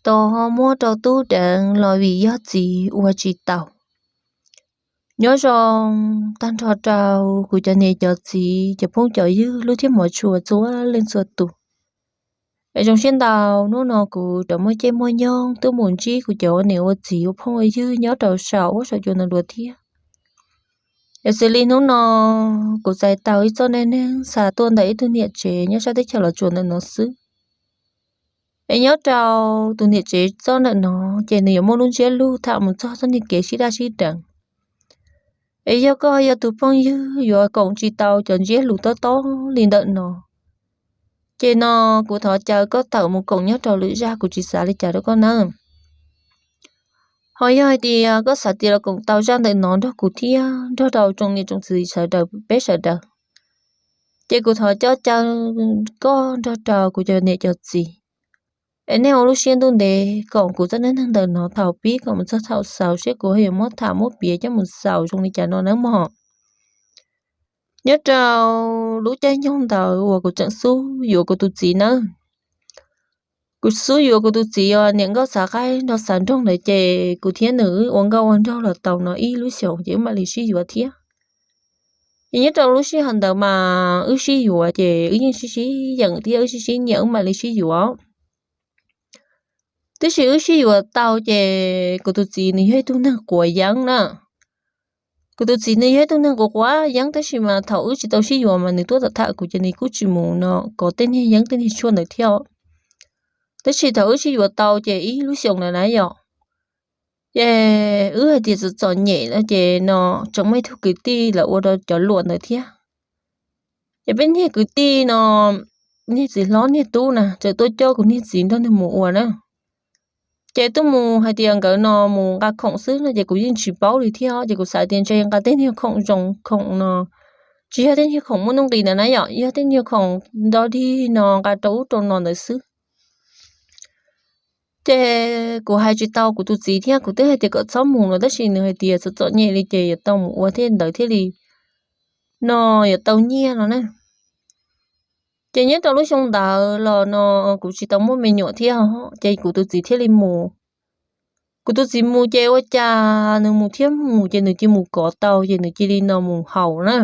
Tos ho muab rau tub deev los vim yog txiv ua tsis tau. Nyob zoo tag nrho rau kuv cov niam cov txiv, cov phooj cov ywg, hlub thiab hmov tshua txhua leej txhua tus. Es zoo siab ntau, hnub no kuv rov muaj caij muaj nyoog tuaj mus ntsib kuv cov ua niam ua txiv ua phooj ua ywg nyob rau saum huab saum cua no dua thiab. Yog xws li hnub no kuv txais tau ib txoj neej neeg xa tuaj ntawm ib tug niam tsev nyob sab teb chaws Los Tsuas ntawm no xwb. Es nyob rau tus niam tsev txoj ntawm no, ces nws yuav muaj lub ntsiab lus tham mus txog txoj niag kev sib daj sib deev. Es yog koj yog tus phooj ywg yuav koom tsis tau cov ntsiab lus tob tob li ntawm no, ces no kuv thov caw koj tawm mus koom nyob rau lwm zaj, kuv tsis xav li cas rau koj nawb. Ho yog hais tias koj xav tias los koom tau zaj ntawm no nrog kuv thiab nrog rau tsoom niam tsoom txiv sawv daws peb sawv daws, ces kuv thov coj caw koj nrog rau kuv cov niam cov txiv, es nej ua lub siab ntuj ntev koom kuv txoj neej neeg ntawm no thaum pib kom mus txog thaum xaus, saib kuv yuav muab tham muab piav coj mus xaus zoo li cas no nawb mog. Nyob rau lub caij nyoog ntawd uas kuv tseem xub yuav kuv tus txiv nawb. Kuv xub yuav kuv tus txiv uas niam nkauj xav qaib nrog xav nroog ntawd, ces kuv thiab nws ua nkauj ua nraug los tau no ib lub xyoos ces wb mam li sib yuav thiab. Ces nyob rau lub sij hawm ntawd mas wb sib yuav ces wb yeej sib sib yeem thiab wb sib sib nyiam wb mam li sib yuav. Tab sis wb sib yuav tau ces kuv tus txiv nws yog ib tug neeg quav yeeb na. Kuv tus txiv nws yog ib tug neeg quav quav yeeb, tab sis mas thaum wb tsis tau sib yuav mas nws tuaj tham kuv ces nws kuj tsis mus no kov tej niag yeeb tej niag tshuaj ntawd thiab. Tab sis thaum wb sib yuav tau ces ib lub xyoos ntawd na yom, ces wb hais tias txom txom nyem no ces no tseem muaj ib tug kwv tij lawv ua rau cov luam ntawd thiab. Ces peb niag kwv tij no, niag txiv hlob niag tub na txawm tuaj coj kuv niag txiv nrog nws mus ua na. Ces tuaj mus hais tias nkawd no mus nqa khoom xwb no ces kuv yeej tsis paub li thiab, ces kuv xav tias ntshe nqa tej niag khoom zoo khoom no, tsis yog tej niag khoom muaj nuj nqis ntawd na yom, yog tej niag khoom nto dig no nqa rau ub rau no ntawd xwb. Ces kuv hais tsis tau kuv tus txiv thiab, kuv twb hais tias kom txhob mus no tab sis nws hais tias txom txom nyem li ces yuav tau mus ua thiaj ntawd thiaj li no yuav tau nyiaj no na. Ces nyob rau lub xyoo ntawd los no kuv tsis tau muaj me nyuam thiab, ces kuv tus txiv thiaj li mus. Kuv tus txiv mus ces ua cas nws mus thiab mus ces nws cia mus kov tau ces nws cia li no mus haus na.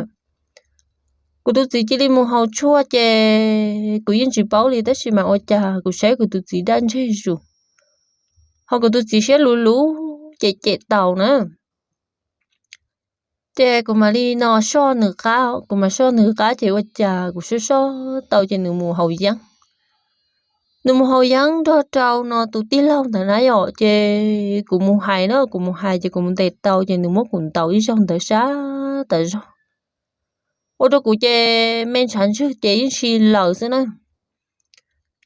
Kuv tus txiv cia li mus haus tshuaj ces kuv yeej tsis paub li tab sis mas ua cas kuv saib kuv tus txiv daj ntseg zus, ho kuv tus txiv siab luv luv ces cem taus na. Ces kuv mam li no soj nws qab, kuv mam soj nws qab ces ua cas kuv soj soj tau ces nws mus haus yeeb. Nws mus haus yeeb nrog rau no tus tij laug ntawd na yom, ces kuv mus hais na, kuv mus hais ces kuv mus ntes tau ces nws muab kuv ntaus ib zaug ntawd sab tas zog, ua rau kuv ces me ntshav ntswg ces yeej si laws xwb na.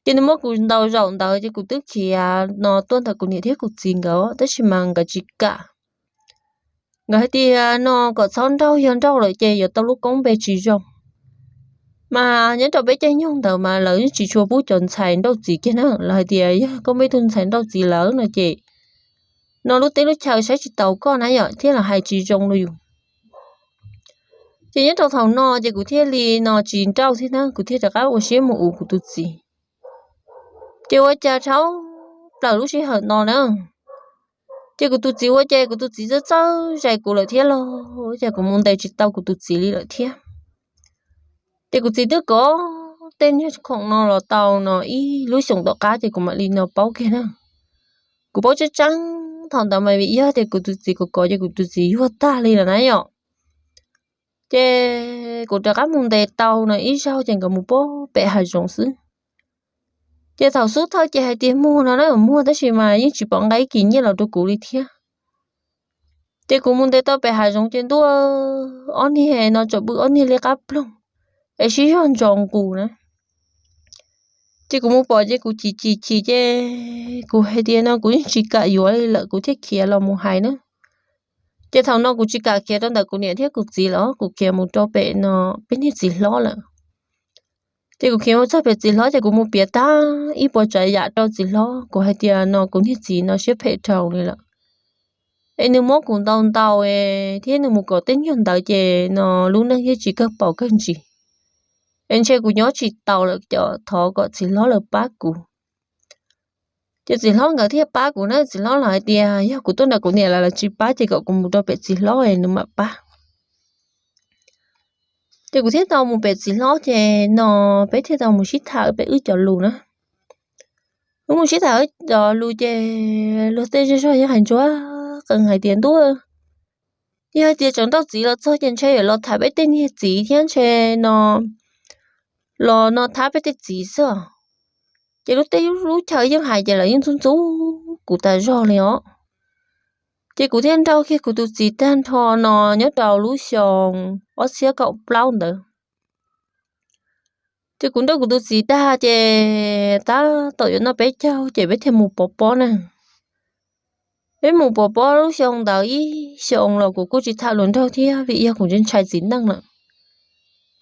Ces nws muab kuv ntaus zaum ntawd ces kuv twb khiav no tuaj ntawm kuv niam thiab kuv txiv nkawd tab sis mas nkawd tsis kam. Nkawd hais tias no kom txhob nrauj, yog nrauj lawm ces yuav tau lub koob npe tsis zoo. Mas nyob rau peb caij nyoog ntawd mas lawv yeej tsis tshua pub cov ntxhais nrauj txiv kiag na, lawv hais tias yog koj muaj ib tug ntxhais nrauj txiv lawm no ces no lub teb lub chaw saib tsis taus koj na yom, thiab lawv hais tsis zoo rau yus. Ces nyob rau thaum no ces kuv thiaj li no tsis nrauj thiab na, kuv thiaj rov qab ua siab mus ua kuv tus txiv. Ces ua cas tshauv plaws lub sij hawm no na, ces kuv tus txiv ua ces kuv tus txiv txawj txawj zais kuv lawm thiab los, ces kuv mus ntes tsis tau kuv tus txiv li lawm thiab. Ces kuv txiv twb kov tej niag khoom no los tau no ib lub xyoos tom qab ces kuv mam li no paub kiag na. Kuv paub tseeb tseeb thaum ntawd mas vim yog tias kuv tus txiv kov kov ces kuv tus txiv yuag tag li lawm na yom. Ces kuv rov qab mus ntes tau no ib zaug ces nkawd mus pem hav zoov xwb. Ces thaum xub thawj ces hais tias muag no na, muag tab sis mas yeej tsis pom nqa ib kis nyiaj los rau kuv li thiab. Ces kuv mus ntes tau pem hav zoov ces ntuj, ob niag no tsaus pw ob niag liab qab ploog es sib zog ntsos nqus na. Ces kuv mus pom ces kuv chim chim chim ces kuv hais tias no kuv yeej tsis kam yuav li lawm kuv thiaj khiav los mus hais na. Ces thaum no kuv tsis kam khiav rau ntawm kuv niam thiab kuv txiv lawm, kuv khiav mus rau pem no peb niag txiv hlob lawm. Ces kuv khiav mus txog pem txiv hlob ces kuv mus piav tag ib puas tsav yam rau txiv hlob, kuv hais tias no kuv niag txiv no siab phem dhau li lawm. Es nws muab kuv ntaus ntaus thiab nws mus kov tej nyuag ntawd ces no lub neej yeej tsis kawg paus kawg ntsis. Es ntshe kuv nyob tsis taus lawm, thov kom txiv hlob lawv pab kuv. Ces txiv hlob nkawd thiaj pab kuv na, txiv hlob los hais tias yog kuv tuaj nram kuv niam lawm los tsis pab ces kom kuv mus rau pem txiv hlob nws mam pab. Ces kuv thiaj tau mus pem txiv hlob ces no peb thiaj tau mus sib tham peb wb cov lus na. Wb mus sib tham wb cov lus ces luag tej zej zog yog hais ntsuag qees hais tias ntuj, yog hais tias tseem nrauj txiv los txog ces ntshe yuav los tham peb tej niag txiv thiab ntshe no los no thab peb tej txiv xwb os. Ces lub teb lub chaw yeej hais ces lawv yeej ntxub ntxub kuv tas zog li os. Ces kuv thiaj nrauj kiag kuv tus txiv tag nrho no nyob rau lub xyoo ob txhiab kaum plaub ntawd. Ces kuv nrauj kuv tus txiv tag ces tab tom yuav noj peb caug ces peb thiaj mus pov pob na. Peb mus pov pob lub xyoo ntawd ib xyoos los kuv kuj tsis tham luag nraug thiab vim yog kuv ntshai txiv neej lawm.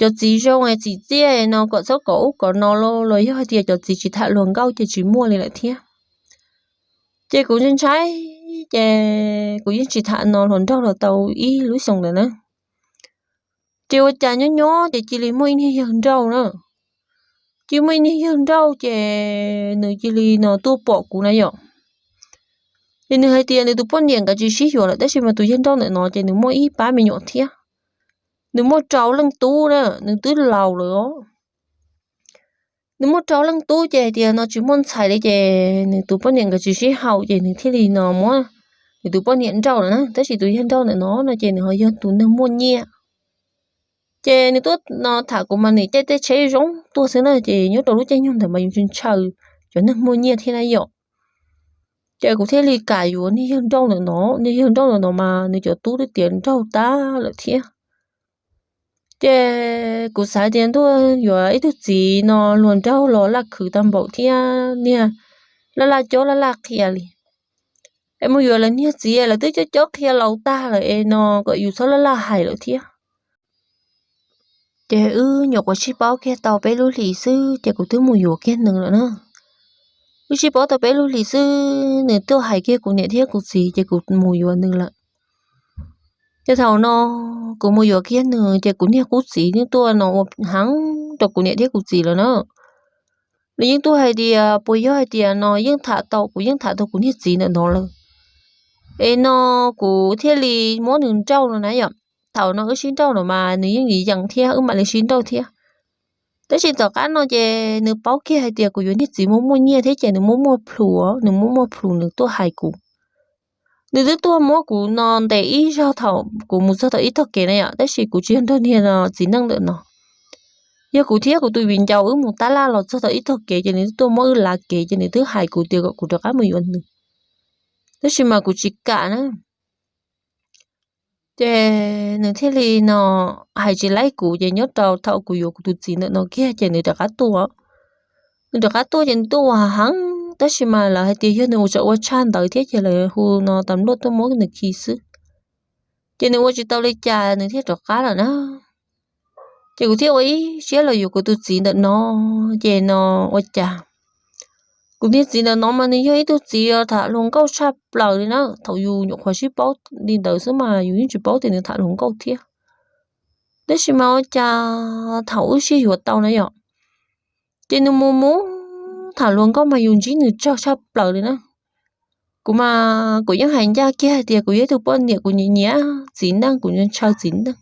Cov txiv zoo es txiv txiaj no kom txhob kom ub kom no los los yog hais tias cov txiv tsis tham luag nkauj ces tsis muaj li lawm thiab. Ces kuv ntshai ntshai ces kuv yeej tsis tham no luag nraug los tau ib lub xyoo ntawd na. Ces ua cas nyob nyob ces cia li muaj ib niag yawg nrauj na. Cia muaj ib niag yawg nrauj ces nws cia li no tuaj pom kuv na yom. Ces nws hais tias nws tus poj niam nkawd tsis sib yuav lawm tab sis mas tus yawg nrauj ntawm no ces nws muaj ib pab me nyuam thiab. Nws muaj rau leej tub na, nws twb laus lawm os. Nws muaj rau leej tub ces hais tias no tsis muaj ntxhais li ces nws tus poj niam nkawd tsis sib haum ces nws thiaj li no muab nws tus poj niam nrauj lawm na, tab sis tus yawg nrauj ntawm no no ces nws ho yog tus neeg muaj nyiaj. Ces nws tuaj no tham kuv mas nws caij tej tsheb zoo tuaj xwb na, ces nyob rau lub caij nyoog ntawd mas yus ntshaw ntshaw cov neeg muaj nyiaj thiab na yom. Ces kuv thiaj li kam yuav niag yawg nrauj ntawm no, niag yawg nrauj ntawm no mas nws cov tub twb tiav nraug tag lawm thiab. Ces kuv xav tias ntuj, yuav ib tug txiv no luag nraug los laj khwv tag npaum thiab niag laj laj cob laj laj qhia li. Es mus yuav lawv niag txiv lawv twb cob cob qhia laus tag lawm es no kom yus txhob laj laj hais lawm thiab. Ces wb nyuam qhuav sib paub kiag tau peb lub hlis xwb ces kuv twb mus yuav kiag nws lawm na. Wb sib paub tau peb lub hlis xwb nws tuaj hais kiag kuv niam thiab kuv txiv ces kuv mus yuav nws lawm. Ces thaum no kuv mus yuav kiag nws ces kuv niag qub txiv yeej tuaj no ua heev rau kuv niam thiab kuv txiv lawm na. Nws yeej tuaj hais tias puas yog hais tias no yeej tham tau, kuv yeej tham tau kuv niag txiv ntawm no lawm, es no kuv thiaj li muab nws nrauj no na yom. Thaum no wb sib nrauj no mas nws yeej yees yees thiab wb mam li sib nrauj thiab. Tab sis tom qab no ces nws paub kiag hais tias kuv yuav niag txiv muaj muaj nyiaj thiab ces nws muaj muaj plhus, nws muaj muaj plhus nws tuaj hais kuv. Nws twb tuaj muab kuv no ntes ib zaug thaum kuv mus txog tau ib tog kev na yom, tab sis kuv tsis yog nrog niag txiv neej ntawm no. Yog kuv thiab kuv tus viv ncaus wb mus tab laj los txog tau ib tog kev ces nws twb tuaj muab wb lav kev ces nws twb hais kuv tias kom kuv rov qab mus yuav nws, tab sis mas kuv tsis kam na. Ces nws thiaj li no hais tsis laib kuv ces nyob rau thaum kuv yuav kuv tus txiv ntawm no kiag ces nws rov qab tuaj. Nws rov qab tuaj ces nws tuaj ua heev, tab sis mas lawv hais tias yog nws ua tsam ua tshaj ntawd thiab ces lawv hu no tas npluaj tuaj muab nws khi xwb. Ces nws ua tsis tau li cas nws thiaj rov qab lawm na. Ces kuv thiaj ua ib siab los yuav kuv tus txiv ntawm no, ces no ua cas kuv niag txiv ntawm no mas nws yog ib tug txiv tham hluas nkauj tshaj plaws li na. Thaum yus nyuam qhuav sib paub li ntawd xwb mas yus yeej tsis paub tias nws tham hluas nkauj thiab. Tab sis mas ua cas thaum wb sib yuav tau na yom, ces nws mus mus tham hluas nkauj mas yus ntsib nws tsawg tshaj plaws li na. Kuv mas kuv yeej hais ncaj kiag hais tias kuv yog ib tug poj niam kuv nyiam nyiam txiv neej, kuv ntshaw txiv neej.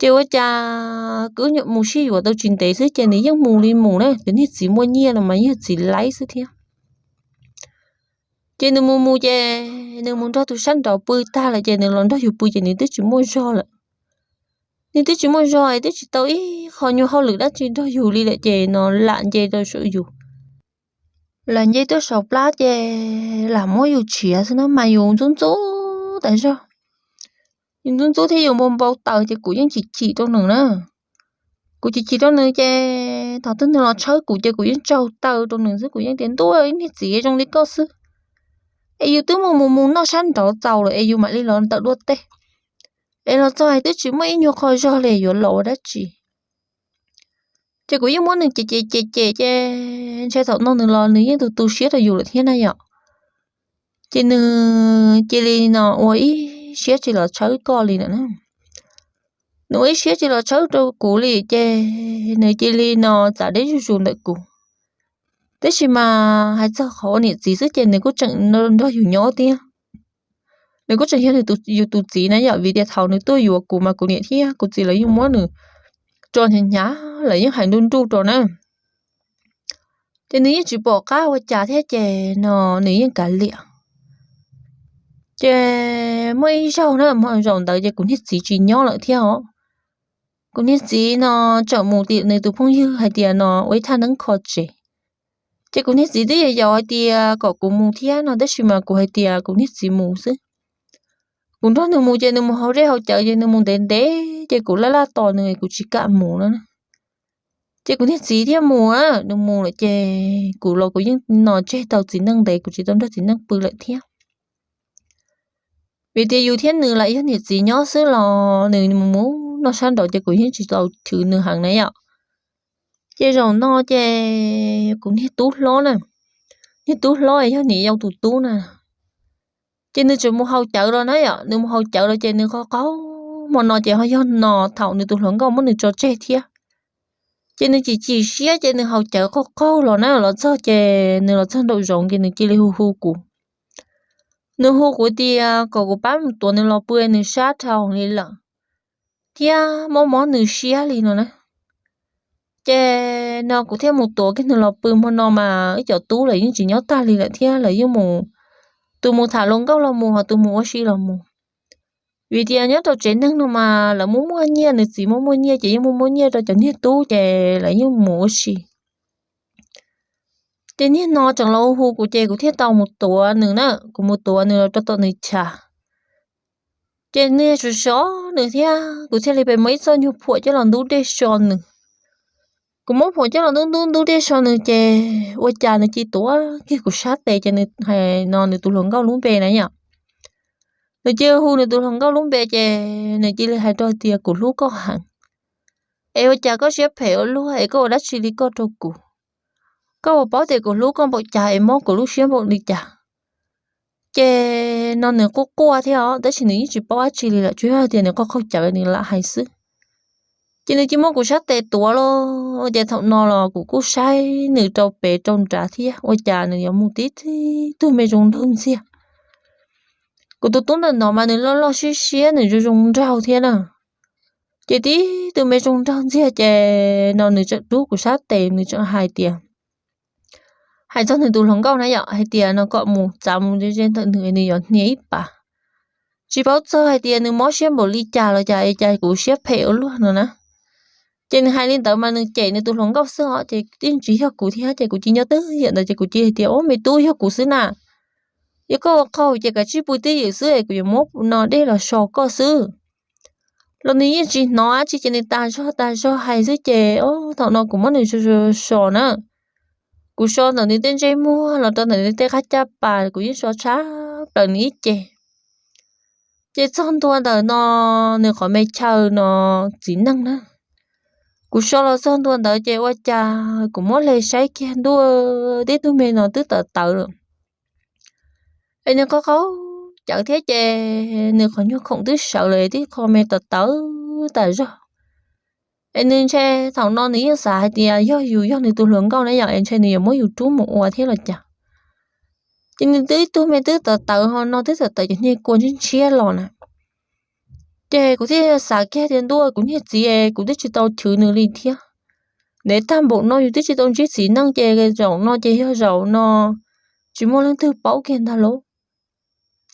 Ces ua cas kuv mus sib yuav tau tsis ntev xwb ces nws yeej mus li mus na, ces niag txiv muaj nyiaj no mas yog txiv laib xwb thiab. Ces nws mus mus ces nws mus nrog tus sab nraud pw tag lawm ces nws los nrog yus pw ces nws twb tsis muaj zog lawm. Nws twb tsis muaj zog es twb tsis tau ib qho nyuag hauj lwm dab tsi nrog yus li lawm ces no lam nce rau saum yus, lam nce tuaj saum plab ces lam muab yus tshiav xwb na mas yus ntxub ntxub tas zog. Yus ntxub ntxub thiab yus npau npau taws ces kuv yeej chim chim rau nws na. Kuv chim chim rau nws ces thaum twg nws los tshawb kuv ces kuv yeej tsaug taw rau nws xwb, kuv yeej tias ntuj, ib niag txiv zoo li koj xwb es yus twb mus mus mus noj sab nraud txaus lawm es yus mam li los ntawm duab teb, es los txog es twb tsis muaj ib nyuag qho zog li yuav los ua dab tsi. Ces kuv yeej muab nws cem cem cem cem ces ntshe thaum no nws los nws yeej tu tu siab rau yus lawm thiab na yom. Ces nws cia li no ua ib siab tsis los tshawb koj li lawm na. Nws ua ib siab tsis los tshawb rau kuv li ces nws cia li no txav deb zuj zus ntawm kuv. Tab sis mas hais txog qhov ua niam txiv xwb ces nws kuj tseem nrog yus nyob thiab. Nws kuj tseem yog yus tus txiv na yom, vim tias thaum nws tuaj yuav kuv mas kuv niam thiab kuv txiv lawv yeej muab nws tso hnyav hnyav, lawv yeej hais nruj nruj rau na. Ces nws yeej tsis pom qab ua cas thiab ces no nws yeej kav liam. Ces muaj ib zaug na, zaum ntawd ces kuv niag txiv tsis nyob lawm thiab os. Kuv niag txiv no tseem mus tim nws tus phooj ywg hais tias no ua ib thaj neeb kho tsev. Ces kuv niag txiv twb yam yaus hais tias kom kuv mus thiab no, tab sis mas kuv hais tias kuv niag txiv mus xwb. Kuv nrog nws mus ces nws mus hauv dej hauv cawv ces nws mus ntev ntev ces kuv laj laj tos nws kuv tsis kam mus no. Ces kuv niag txiv thiaj mus, nws mus lawm ces kuv los kuv yeej no tseg tau txiv neej ntev, kuv tsis tau nrog txiv neej pw lawm thiab. Vim tias yus thiab nws lam yog niam txiv nyob xwb los nws mus mus noj sab nraud ces kuv yeej tsis tau chwv nws heev na yom. Ces zaum no ces kuv niag tub hlob na, niag tub hlob yog niam yau tus tub na, ces nws tseem mus haus cawv los na yom, nws mus haus cawv los ces nws qaug qaug, hmo no ces ho yog no thaum nws tus hluas nkauj muab nws tso tseg thiab. Ces nws chim chim siab ces nws haus cawv qaug qaug los na, los txog ces nws los txog nraum zoov ces nws cia li hu hu kuv. Nws hu kuv tias kom kuv pab mus tuav nws los pw, nws sab dhau li lawm thiab mob mob nws siab li no na. Ces no kuv thiaj mus tuav kiag nws los pw, hmo no mas ib cov tub lawv yeej tsis nyob tag li lawm thiab, lawv yeej mus, tus mus tham hluas nkauj los mus, ho tus mus ua si los mus. Vim tias nyob rau tsev neeg no mas lawv muaj muaj nyiaj, nws txiv muaj muaj nyiaj ces yeej muaj muaj nyiaj rau cov niag tub ces lawv yeej mus ua si. Ces niag no tseem los hu kuv ces kuv thiaj tau mus tuav nws na, kuv mus tuav nws los rau tom nws chav. Ces nws sov sov nws thiab, kuv thiaj li pes muab ib txoj nyuag phuam coj los ntub dej so nws. Kuv muab phuam coj los ntub ntub ntub dej so nws ces ua cas nws cia li tuav kiag kuv sab tes ces nws hais no nws tus hluas nkauj lub npe na yom. Nws cia li hu nws tus hluas nkauj lub npe ces nws cia li hais rau tias kuv hlub koj heev, es ua cas koj siab phem ua luaj es koj ua dab tsi li koj rau kuv? Koj puas paub tias kuv hlub koj npaum cas es mob kuv lub siab npaum li cas? Ces no nws quaj quaj thiab os, tab sis nws yeej tsis paub dab tsi li lawm, tsuas yog tias nws qaug qaug cawv nws lam hais xwb. Ces nws cia li muab kuv sab tes tuav los, ces thaum no los kuv kuj saib nws rau pem rau nrad thiab, ua cas nws yuav mus tib tug me zoo nraug ntxiag. Kuv tus tub ntawm no mas nws loj loj siab siab, nws zoo zoo nraug thiab na. Ces tib tug me zoo nraug ntxiag ces no nws tseem rub kuv sab tes, nws tseem hais tias, hais txog nws tus hluas nkauj na yom, hais tias no kom mus txav mus ze ze ntawm nws, nws yuav hnia ib pas. Tsis paub txog hais tias nws mob siab npaum li cas los cas es cas kuv siab phem ua luaj no na. Ces nws hais li ntawd mas nws cem nws tus hluas nkauj xwb os, ces yeej tsis yog kuv thiab, ces kuv cia li nyob twj ywm ntawd ces kuv cia li hais tias, ub, me tub, yog kuv xwb na. Yog koj ua qaug ces kav tsij pw twj ywm xwb es kuv yuav muab no dej los so koj xwb. Los nws yeej tsis hnov dab tsi ces nws tas zog tas zog hais xwb ces, o, thaum no kuv muab nws so so na. Kuv so ntawm nws tej ntsej muag los rau ntawm nws tej qab caj pas, kuv yeej so tshab plaws nws ib ce. Ces txog ntua ntawm no nws qhov me chaw no txiv neej na. Kuv so los txog ntua ntawd ces ua cas kuv muab hle saib kiag ntua tib tug me no twb tawv tawv lawm. Es nws qaug qaug cawv thiab ces nws qhov nyuag khoom twb sawv lawm, tib qho me tawv tawv tas zog. Es nws ntshe thaum no nws yeej xav hais tias yog yus yog nws tus hluas nkauj na yom, es ntshe nws yuav muab yus rub mus ua thiab los cas. Ces nws twb ib tug me twb tawv tawv ho no twb tawv tawv cov niag kua ntshiab ntshiab los na. Ces kuv thiaj xav kiag tias ntua kuv niag txiv es kuv twb tsis tau chwv nws li thiab. Ntev tag npaum no yus twb tsis tau ntsib txiv neej ces zaum no ces yog zaum no tsis muaj leej twg paub kiag ntag lauj.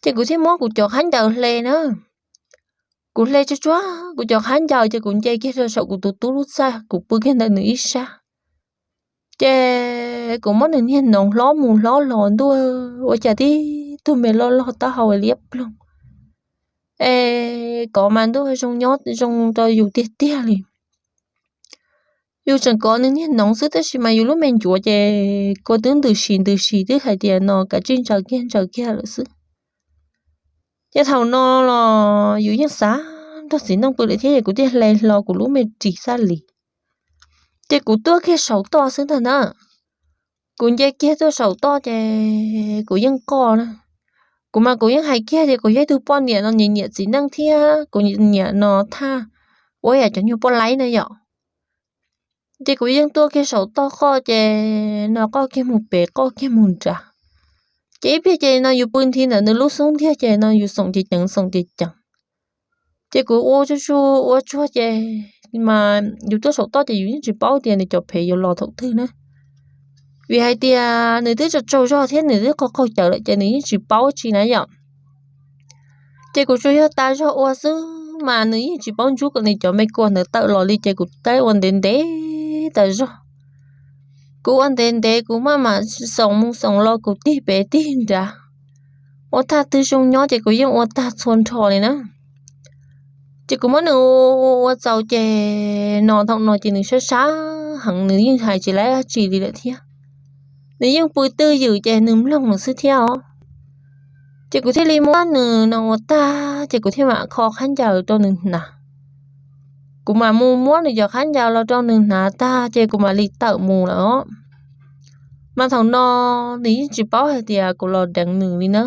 Ces kuv thiaj muab kuv cov khaub ncaws hle na. Kuv hle tsuag tsuag kuv cov khaub ncaws ces kuv nce kiag rau saum kuv tus tub lub txaj, kuv pw kiag ntawm nws ib sab. Ces kuv muab nws niag noov hlob mus hlob los ntua, ua cas tib tug me loj loj taub hau liab ploog. Es kov mas ntua zoo nyob zoo rau yus tiag tiag li. Yus tseem kov nws niag noov xwb tab sis mas yus lub me ncuav ces kua twb ntws si ntws si twb hais tias no kav tsij ntsaws kiag ntsaws kiag lawm xwb. Ces thaum no los yus yeej xav nrog txiv neej pw lawm thiab es kuv thiaj hle hlo kuv lub me ris xab lis. Ces kuv tuaj kiag saum toj xwb ntag na. Kuv nce kiag tuaj saum toj ces kuv yeej qoj na. Kuv mas kuv yeej hais kiag tias kuv yog ib tug poj niam no nyiam nyiam txiv neej thiab kuv nyiam no thaj ua yam cov nyuag poj laib na yom. Ces kuv yeej tuaj kiag saum toj qoj ces no qoj kiag mus pem qoj kiag mus nrad. Ces ib pliag ces no yus pw nthi ntawm nws lub xub ntiag ces no yus xoom ceev ceev xoom ceev ceev. Ces kuv ua tsuag tsuag ua tsuag ces mas yus tuaj saum toj ces yus yeej tsis paub tias nws cov phem yuav los thaum twg na. Vim hais tias nws twb tsaug tsaug zog thiab nws twb qaug qaug cawv lawm ces nws yeej tsis paub tsi na yom. Ces kuv tsuas yog tas zog ua xwb mas nws yeej tsis paub ntsub kom nws cov me kua ntawd tawm los li ces kuv tab ua ntev ntev tas zog. Kuv ua ntev ntev kuv maj mam xoom mus xoom los kuv tig pem tig nrad. Ua tag twg zoo nyob ces kuv yeej ua tag txhua nrho li na. Ces kuv muab nws ua txaus ces no thaum no ces nws sab sab heev nws yeej hais tsis laib dab tsi li lawm thiab. Nws yeej pw twj ywm ces nws mloog nws xwb thiab os. Ces kuv thiaj li muab nws no ua tag ces kuv thiaj mam kho khaub ncaws rau nws hnav. Kuv mam mus muab nws cov khaub ncaws los rau nws hnav tag ces kuv mam li tawm mus lawm os. Mas thaum no nws yeej tsis paub hais tias kuv los deev nws li na.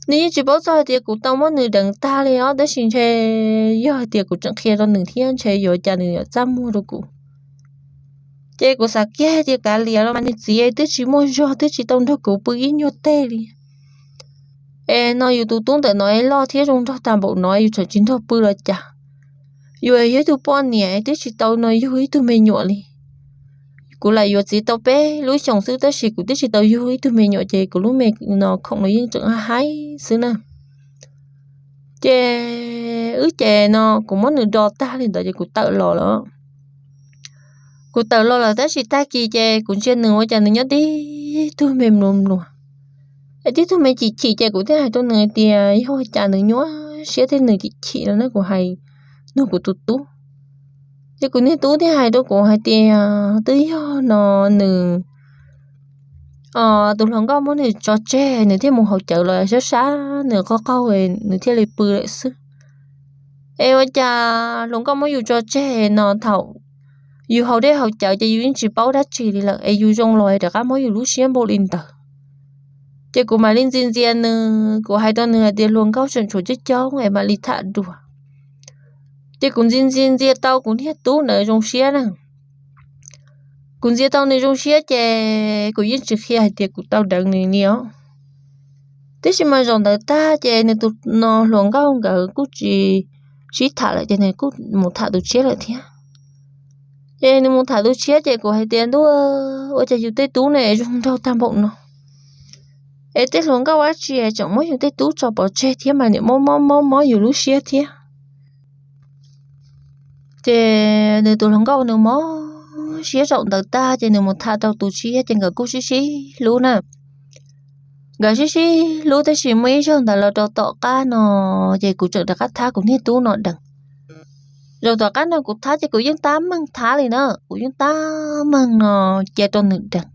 Nws yeej tsis paub txog hais tias kuv tau muab nws deev tag li os, tab sis ntshe yog hais tias kuv tseem qhia rau nws thiab ntshe yuav cas nws yuav txaj muag rau kuv. Ces kuv xav kiag hais tias kav liam los mas nws txiv twb tsis muaj zog twb tsis tau nrog kuv pw ib nyuag teg li. Es no yus tus tub ntawm no es loj thiab zoo nraug tag npaum no yus tseem tsis nrog pw los cas. Yus yog ib tug poj niam twb tsis tau no yug ib tug me nyuam li. Kuv lam yuav txiv tau peb lub xyoos xwb tab sis kuv twb tsis tau yug ib tug me nyuam ces kuv lub me no khoom no yeej tseem haib xwb na. Ces wb ces no kuv muab nws do tag li ntawd ces kuv tawm los lawm. Kuv tawm los lawm tab sis tag kis ces kuv ntsia nws ua cas nws nyob tib tug me mluas mluas, es tib tug me chim chim ces kuv thiaj hais rau nws hais tias yog ua cas nws nyuaj siab thiab nws chim chim no na, kuv hais nug kuv tus tub. Ces kuv niag tub thiaj hais rau kuv hais tias twb yog no nws tus hluas nkauj muab nws tso tseg nws thiaj mus haus cawv los sab sab nws qaug qaug nws thiaj li pw lawm xwb. Es ua cas hluas nkauj muab yus tso tseg no thaum yus haus dej haus cawv ces yus yeej tsis paub dab tsi li lawm es yus zoo los rov qab muab yus lub siab npaum li ntawd. Ces kuv mam li ntxias ntxias nws, kuv hais rau nws hais tias hluas nkauj tseem tshuav coob coob es mam li tham dua. Ces kuv ntxias ntxias ntxias tau kuv niag tub ntawd zoo siab na. Kuv ntxias tau nws zoo siab ces kuv yeej tsis qhia hais tias kuv tau deev nws li os. Tiam sis mas zaum ntawd tag ces nws tus no hluas nkauj nkawd kuj tsis sib tham lawm ces nws kuj mus tham tus tshiab lawm thiab. Ces nws mus tham tus tshiab ces kuv hais tias ntuj, ua cas yus tej tub ne zoo nraug tag npaum no, es tej hluas nkauj dab tsi tseem muab yus tej tub tso pov tseg thiab mas niam mob mob mob mob yus lub siab thiab. Ces nws tus hluas nkauj nws mob siab zaum ntawd tag ces nws mus tham rau tus tshiab ces nkawd kuj sib sib hlub na. Nkawd sib sib hlub tab sis muaj ib zaug ntawd los rau tom qab no ces kuv tseem rov qab thab kuv niag tub no deev. Zaum tom qab no kuv thab ces kuv yeej tab meeg thab li na, kuv yeej tab meeg no cia rau nws deev.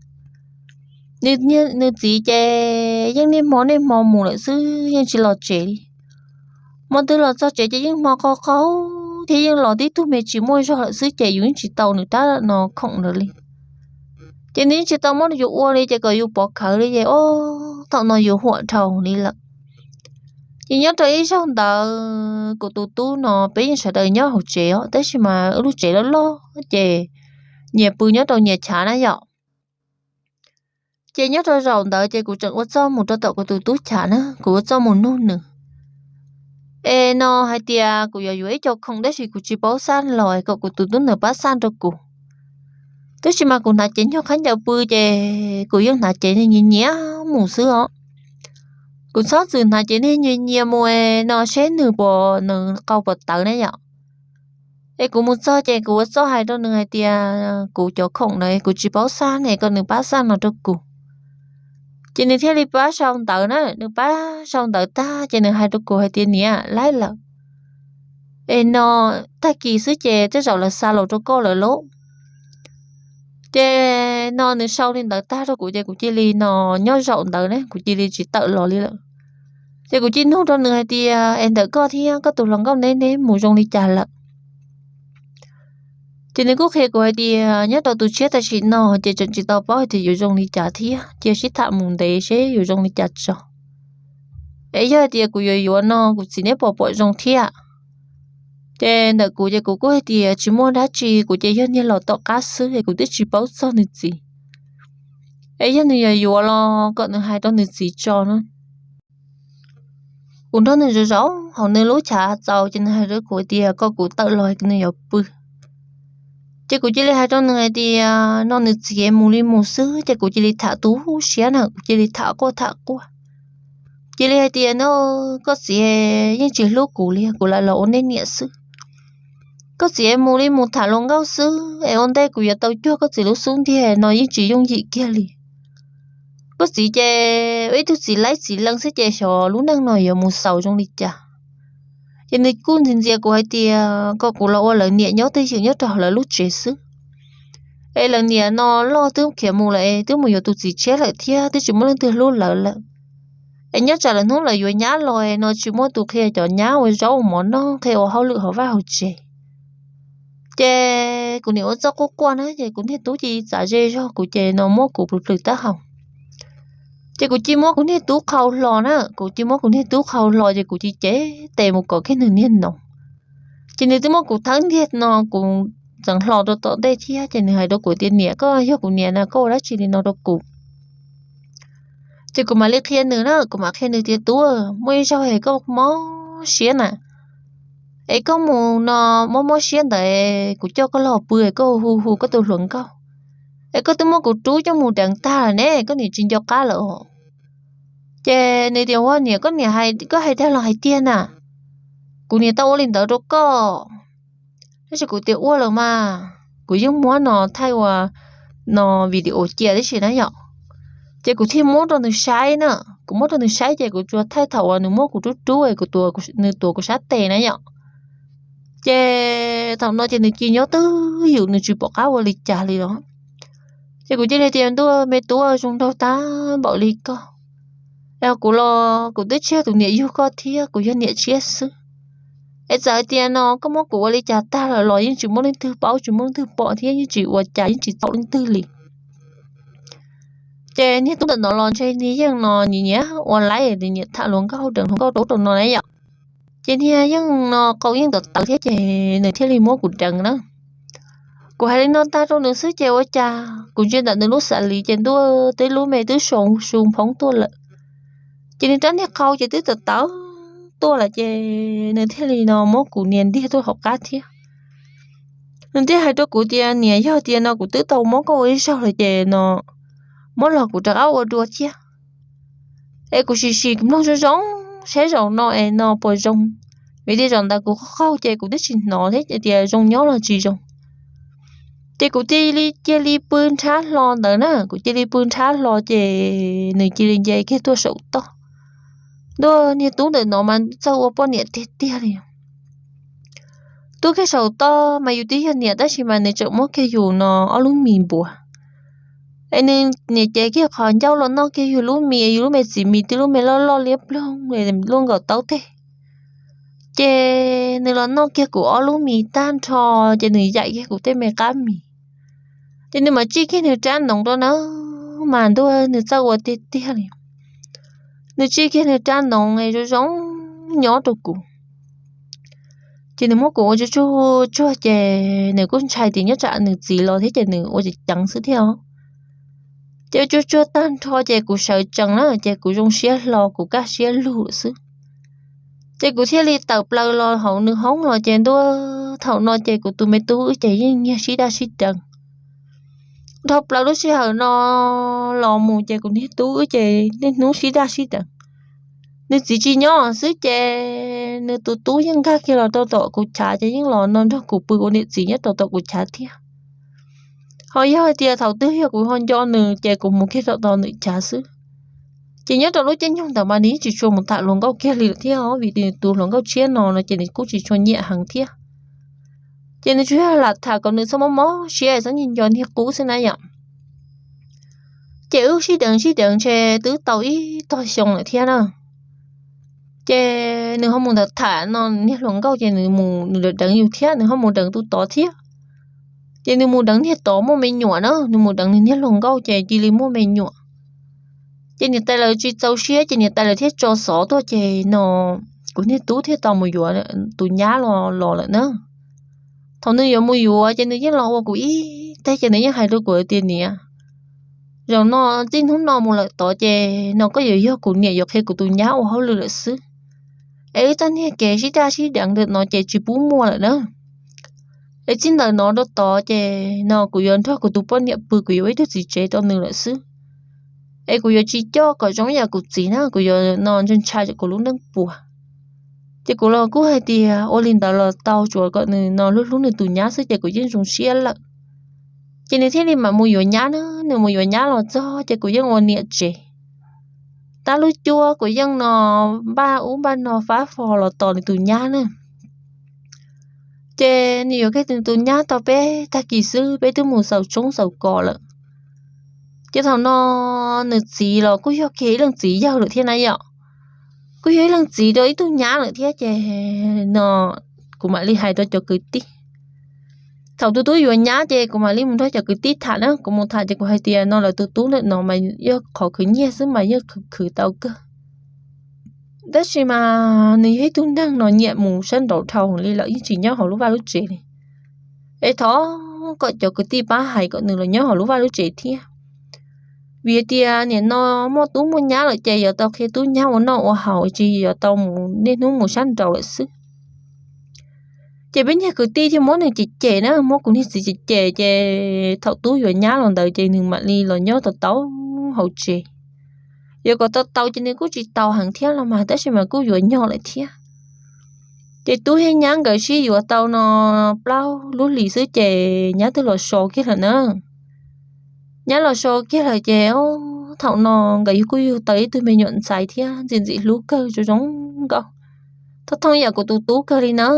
Nws txiv ces yeej niaj hmo niaj hmo mus lawm xwb yeej tsis los tsev li. Hmo twg los txog tsev ces yeej hmo qaug qaug thiab yeej los tib tug me tsis muaj zog lawm xwb ces yus yeej tsis tau nws rab no khoom ntawd li. Ces nws yeej tsis tau muab yus ua li ces kom yus pov khawv li ces o, thaum no yus huam dhau li lawm. Ces nyob rau ib zaug ntawd kuv tus tub no peb yeej sawv daws nyob hauv tsev os tab sis mas lub tsev loj loj ces nyias pw nyob rau nyias chav na yom. Ces nyob rau zaum ntawd ces kuv tseem ua txuj mus rau tom kuv tus tub chav na, kuv ua txuj mus nug nws es no hais tias kuv yuav yuav ib co khoom tab sis kuv tsis paub xaj los kom kuv tus tub ntawd pab xaj rau kuv. Tab sis mas kuv hnav cev nyuag khaub ncaws pw ces kuv yeej hnav cev nyias nyias mus xwb os. Kuv txhob txwm hnav cev nyias nyias mus no seb nws puas, nws qau puas tawv na yom. Es kuv mus txog ces kuv ua txuj hais rau nws hais tias kuv cov khoom ntawd kuv tsis paub xaj ne kom nws pab xaj no rau kuv. Ces nws thiaj li pab sau ntawv na, nws pab sau ntawv tag ces nws hais rau kuv hais tias niam, laib lawm es no tag kis xwb ces tej zaum lawv xa los rau koj lawm lauj. Ces no nws sau li ntawd tag rau kuv ces kuv cia li no nyob zaum ntawd ne kuv cia li tsis tawm los li lawm. Ces kuv cia nug rau nws hais tias es ntawm koj thiab koj tus hluas nkauj neb neb mus zoo li cas lawm? Ces nws kuj qhia kuv hais tias nyob rau tus tshiab tam sim no ces tseem tsis tau paub hais tias yuav zoo li cas thiab cia sib tham mus ntev seb yuav zoo li cas tso. Es yog hais tias kuv yuav yuav no kuv txiv neb puas pom zoo thiab? Ces ntawm kuv ces kuv kuj hais tias tsis muaj dab tsi, kuv ces yog niag los tom qab xwb es kuv twb tsis paub txog nws txiv. Es yog nws yuav yuav los kom nws hais rau nws txiv tso na. Kuv nrog nws zaum zaum hauv nws lub chav txaus ces nws hais rau kuv tias kom kuv tawm los nws yuav pw. Ces kuv cia li hais rau nws hais tias no nws txiv mus li mus xwb, ces kuv cia li tham tu siab na, kuv cia li tham quaj tham quaj. Cia li hais tias no koj txiv yeej tsis hlub kuv li, kuv lam los ua nej niam xwb. Koj txiv mus li mus tham hluas nkauj xwb es ua ntej kuv yuav tau cuag koj txiv lub xub ntiag no yeej tsis yooj yim kiag li. Koj txiv ces ua ib tug txiv laib txiv leej xwb ces xyov lub neej no yuav mus xaus zoo li cas. Ces nws kuj ntxias ntxias kuv hais tias kom kuv los ua lawv niam nyob twj ywm nyob rau lawv lub tsev xwb. Es lawv niam no loj twb khiav mus lawm es twb mus yuav tus txiv tshiab lawm thiab twb tsis muaj leej twg hlub lawv lawm. Es nyob tsam lawv hnub lawv yuav nyab los no tsis muaj tus qhia cov nyab ua zaub ua mov noj, qhia ua hauj lwm hauv vaj hauv tsev. Ces kuv niam ua txuj quaj quaj na ces kuv niag tub cia li txav ze zog kuv ces no muab kuv plhws plhws taub hau. Ces kuv cia li muab kuv niag tub qhau hlo na, kuv cia li muab kuv niag tub qhau hlo ces kuv cia li cev tes mus kom kiag nws niag noov. Ces nws twb muab kuv thawb ntiag no kuv txeev hlo rau tom ntej thiab ces nws hais rau kuv tias niam, koj yog kuv niam na, koj ua dab tsi li no rau kuv? Ces kuv mam li qhia nws na, kuv mam qhia nws tias tub, muaj ib zaug es koj mob siab na, es koj mus no mob mob siab ntawd kuv coj koj los pw es koj hu hu koj tus hluas nkauj, es koj twb muab kuv rub coj mus deev tag lawm ne, koj niam tsis nco qab lawm os. Ces nws tias ua niam, koj niam hais, koj hais dag los hais tiag na, kuv niam tau ua li ntawd rau koj? Tab sis kuv tias ua lawm mas, kuv yeej muab no thaij ua no video cia tib si na yom. Ces kuv thiaj muab rau nws saib na, kuv muab rau nws saib ces kuv tsuas thaij thaum uas nws muab kuv rub rub es kuv, nws tuav kuv sab tes na yom. Ces thaum no ces nws cia li nyob twj ywm, nws tsis pom qab ua li cas li los. Ces kuv cia li tias ntuj, me tub, zoo nraug tag npaum li koj. Es kuv los kuv twb tsis yog tus niam yug koj thiab, kuv yog niam tshiab xwb. Es txawm hais tias no koj muab kuv ua li cas tag lawm los yeej tsis muaj leej twg paub, tsis muaj leej twg pom thiab yeej tsis ua cas, yeej tsis txhaum leej twg li. Ces niag tub ntawm no los ntshe niag yeej no nyiam nyiam ua laib, nyiam tham hluas nkauj, deev hluas nkauj rau ub rau no na yom. Ces niag yeej no qau yeej tawv tawv thiab ces nws thiaj li muab kuv deev na. Kuv hais li no tag rau nws xwb ces ua cas kuv ntsia ntawm nws lub xav li ces ntuj, twb lub me twb soo su phoob tuaj lawm. Ces nws rab niag qau ces twb tawv tawv tuaj lawm ces nws thiaj li no muab kuv nias ntiag tuaj hauv qab thiab. Nws thiaj hais rau kuv tias niam, yog tias no kuv twb tau muab koj ua ib zaug lawm ces no muab los kuv rov qab ua dua thiab. Es kuv sim sim mloog zoo zoo saib zaum no es no puas zoo, vim tias zaum ntawd kuv qaug qaug ces kuv twb tsis hnov thiab tias zoo nyob los tsis zoo. Ces kuv cia li cia li pw nrhab hlo ntawd na, kuv cia li pw nrhab hlo ces nws cia li nce kiag tuaj saum toj. Ntuj, niag tub ntawm no mas txawj ua poj niam tiag tiag li. Tuaj kiag saum toj mas yus twb yog niam tab sis mas nws tseem muab kiag yus no ob lub mis npuav. Es nws niam cev kiag qhov ncauj los noj kiag yus lub mis, yus lub me txiv mis twb lub me loj loj liab ploog luaj nkaus taub teg. Ces nws los noj kiag kuv ob lub mis tag nrho, ces nws yaim kiag kuv tej me qab mis. Ces nws mam tsij kiag nws rab noov rau na, mas ntuj, nws txawj ua tiag tiag li. Nws tsij kiag nws rab noov zoo zoo nyob rau kuv. Ces nws muab kuv ua tsuag tsuag tsuag ces nws kuj ntshai tias nyob tsam nws txiv los thiab ces nws ua ceev ceev xwb thiab os. Ces tsuag tsuag tag nrho ces kuv sawv tsees na ces kuv zoo siab hlo kuv kaj siab lug xwb. Ces kuv thiaj li tawm plaws los hauv nws hoob los ces ntuj, thaum no ces kuv tus me tub wb ces yeej nyiag sib daj sib deev. Dhau plaws lub sij hawm no los mus ces kuv niag tub wb ces niaj hnub sib daj sib deev. Nws txiv tsis nyob xwb ces nws tus tub yeej nkag kiag los rau tom kuv chav ces yeej los no nrog kuv pw ua niam txiv nyob rau tom kuv chav thiab. Ho yog hais tias thaum twg yog kuv ho nco nws ces kuv mus kiag rau tom nws chav xwb. Ces nyob rau lub caij nyoog ntawd mas nws yeej tsis tshua mus tham hluas nkauj kiag li lawm thiab os, vim nws tus hluas nkauj tshiab no no ces nws kuj tsis tshua nyiam heev thiab. Ces nws tsuas yog lam tham kom nws txhob mob mob siab, txhob nco nco niag qub xwb na yom. Ces wb sib deev sib deev ntshe twb tau ib tog xyoo lawm thiab na. Ces nws ho mus ntawd tham no niag hluas nkauj ces nws mus nws deev yus thiab, nws ho mus deev tus tod thiab. Ces nws mus deev niag tod muaj me nyuam na, nws mus deev nws niag hluas nkauj ces cia li muaj me nyuam. Ces niam tais lawv tsis txaus siab ces niam tais lawv thiaj tso xov tuaj ces no kuv niag tub thiaj tau mus yuav tus nyab los los lawm na. Thaum nws yuav mus yuav ces nws yeej los ua kuv ib teg ces nws yeej hais rau kuv tias, niam, zaum no txij hnub no mus lawm tod ces no koj yuav yog kuv niam yuav qhia kuv tus nyab ua hauj lwm lawm xwb. Es wb txoj niag kev sib daj sib deev ntawm no ces tsis pub muaj lawm na. Es txij ntawm no rau tod ces no kuv yuav nrog kuv tus poj niam pw, kuv yuav ua ib tug txiv tsev rau nws lawm xwb. Es kuv yuav tsis coj kom zoo yam kuv txiv na, kuv yuav no ntshai ntshai kuv lub neej puas. Ces kuv los kuj hais tias ua li ntawd los tau, tsuas kom nws no hlub hlub nws tus nyab xwb ces kuv yeej zoo siab lawm. Ces nws thiaj li mam mus yuav nyab na. Nws mus yuav nyab los txog ces kuv yeej ua niam tsev. Tab lub cuab kuv yeej no npaj ub npaj no fab fo los tos nws tus nyab na. Ces nws yuav kiag nws tus nyab tau peb tag kis xwb peb twb mus xaus tshoob xaus kos lawm. Ces thaum no nws txiv los kuj yog kiag ib leej txiv yawg lawm thiab na yom. Kuj yog ib leej txiv rau ib tug nyab lawm thiab ces no kuv mam li hais rau cov kwv tij. Thaum tus tub yuav nyab ces kuv mam li mus nrog cov kwv tij tham na. Kuv mus tham ces kuv hais tias no lawv tus tub ntawm no mas yog qhov khwv nyiaj xwb mas yeej khwv khwv tau kawg. Tab sis mas nws yog ib tug neeg no nyiam mus sab nraud dhau li lawm, yeej tsis nyob hauv lub vaj lub tsev li. Es thov kom cov kwv tij pab hais kom nws los nyob hauv lub vaj lub tsev thiab. Vim tias nim no muaj tub muaj nyab lawm ces yuav tau qhia tub nyab ua noj ua haus, tsis yuav tau mus niaj hnub mus sab nraud lawm xwb. Ces peb niag kwv tij thiaj muab nws cem cem na, muab kuv niag txiv cem cem ces thaum tub yuav nyab los ntawd ces nws mam li los nyob tau tau hauv tsev. Yuav kom tau tau ces nws kuj tsis tau heev thiab los mas, tab sis mas kuj yuav nyog lawm thiab. Ces tub thiab nyab nkawd sib yuav tau no plaub lub hlis xwb ces nyab twb los so kiag lawm na. Nyab los so kiag lawm ces thaum no nkawd yug kuj yug tau ib tug me nyuam ntxhais thiab ntxim ntxim hlub kawg zoo zoo nkauj. Thooj thooj yam kuv tus tub kawg li na,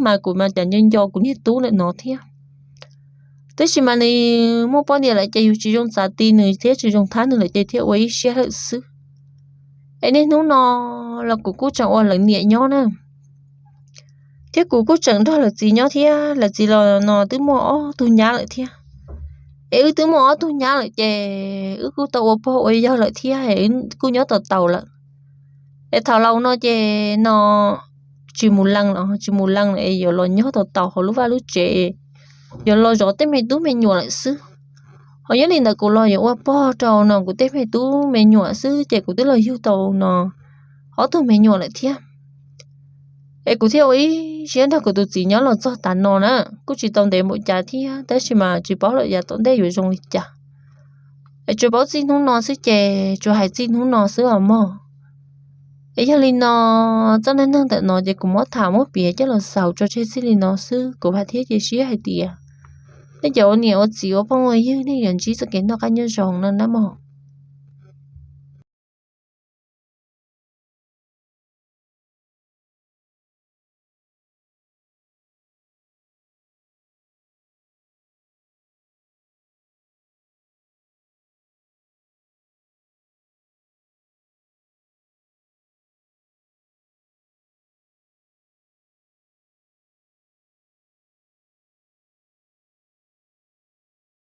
mas kuv mas cas nco nco kuv niag tub lawm no thiab. Tab sis mas nws muaj poj niam lawm ces yus tsis zoo txav ti nws thiab tsis zoo thab nws lawm ces thiaj ua ib siab lawm xwb. Es niaj hnub no los kuv kuj tseem ua lawv niam nyob na, thiab kuv kuj tseem nrog lawv txiv nyob thiab. Lawv txiv los no twb muaj ob tug nyab lawm thiab. Es wb twb muaj ob tug nyab lawm ces wb kuj tau ua pog ua yawg lawm thiab es kuj nyob tau taus lawm. Es thaum laus no ces no tsis mus leej los tsis mus leej es yuav los nyob tau taus hauv lub vaj lub tsev, yuav los zov tej me tub me nyuam lawm xwb. Ho nyob li ntawd kuv los yuav ua pog rau no kuv tej me tub me nyuam xwb ces kuv twb los yug tau no ob tug me nyuam lawm thiab. Es kuv thiaj ua ib siab nrog kuv tus txiv nyob los txog tav no na, kuj tsis tau ntev npaum cas thiab, tab sis mas tsis paub lawm yav tom ntej yuav zoo li cas. Es tsuas paub txij hnub no xwb ces tsuas hais txij hnub no xwb os mog. Es yog li no, txoj neej neeg ntawm no ces kuv muab tham muab piav coj los xaus tso tseg txij li no xwb. Kuv vam thiab cia siab hais tias nej cov ua niam ua txiv ua phooj ua ywg nej yuav ntsib txoj kev noj qab nyob zoo no na mog.